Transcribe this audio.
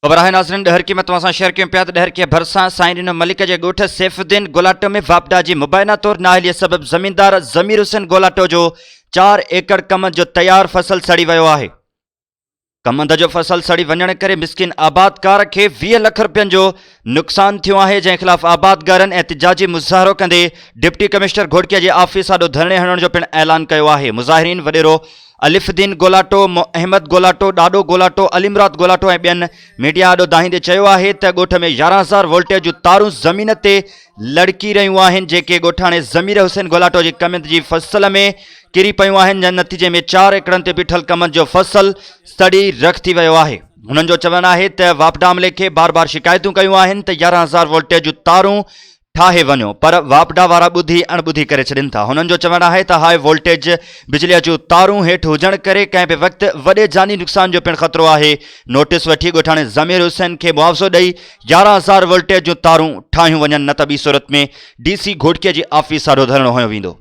خبر آهي ناظرين ڏهرڪي ۾ توهان سان شيئر ڪيون پيا ته ڏهرڪي ڀرسان سائين ڏنو ملڪ جي ڳوٺ سيف الدين گولاٽو ۾ واپڊا جي مبينا طور نااهلي سبب زميندار ضمير حسين گولاٽو جو چار ايڪڙ ڪمند جو تيار فصل سڙي ويو آهي. ڪمند جو فصل سڙي وڃڻ ڪري مسڪين آبادگار کي 20 لک رپين جو نقصان ٿيو آهي جنهن خلاف آبادگارن احتجاجي مظاهرو ڪندي ڊپٽي ڪمشنر گهوٽڪي جي آفيس آڏو ڌرڻي هڻڻ جو پڻ اعلان ڪيو آهي مظاهرين وڏيرو الف الدين گولاٽو، احمد گولاٽو، ڏاڏو گولاٽو، علي مراد گولاٽو ۽ ٻين ميڊيا آڏو دانهيندي چيو آهي ته ڳوٺ ۾ 11,000 وولٽيج جون تارون زمين تي لڙڪي رهيون آهن جيڪي ڳوٺاڻي ضمير حسين گولاٽو جي ڪمند جي فصل ۾ ڪري پيون آهن جنهن نتيجي ۾ چار ايڪڙن تي بيٺل ڪمند جو فصل سڙي رک ٿي ويو آهي هنن جو چوڻ آهي ته واپڊا عملي کي بار بار شڪايتون ڪيون آهن ته 11,000 وولٽيج جون تارون ٺاهي وڃو پر واپڊا وارا ٻڌي اڻ ٻڌي ڪري ڇڏين ٿا هنن جو چوڻ آهي ته هاء وولٽيج بجليء جون تارون هيٺ هجڻ ڪري ڪنهن به وقت وڏي جاني نقصان جو پڻ خطرو آهي نوٽيس وٺي ڳوٺاڻي ضمير حسين کي معاوضو ڏئي 11,000 وولٽيج جون تارون ٺاهيون وڃن نه ته ٻي صورت ۾ ڊي سي گهوٽڪي جي آفيس آڏو ڌرڻو هنيو ويندو.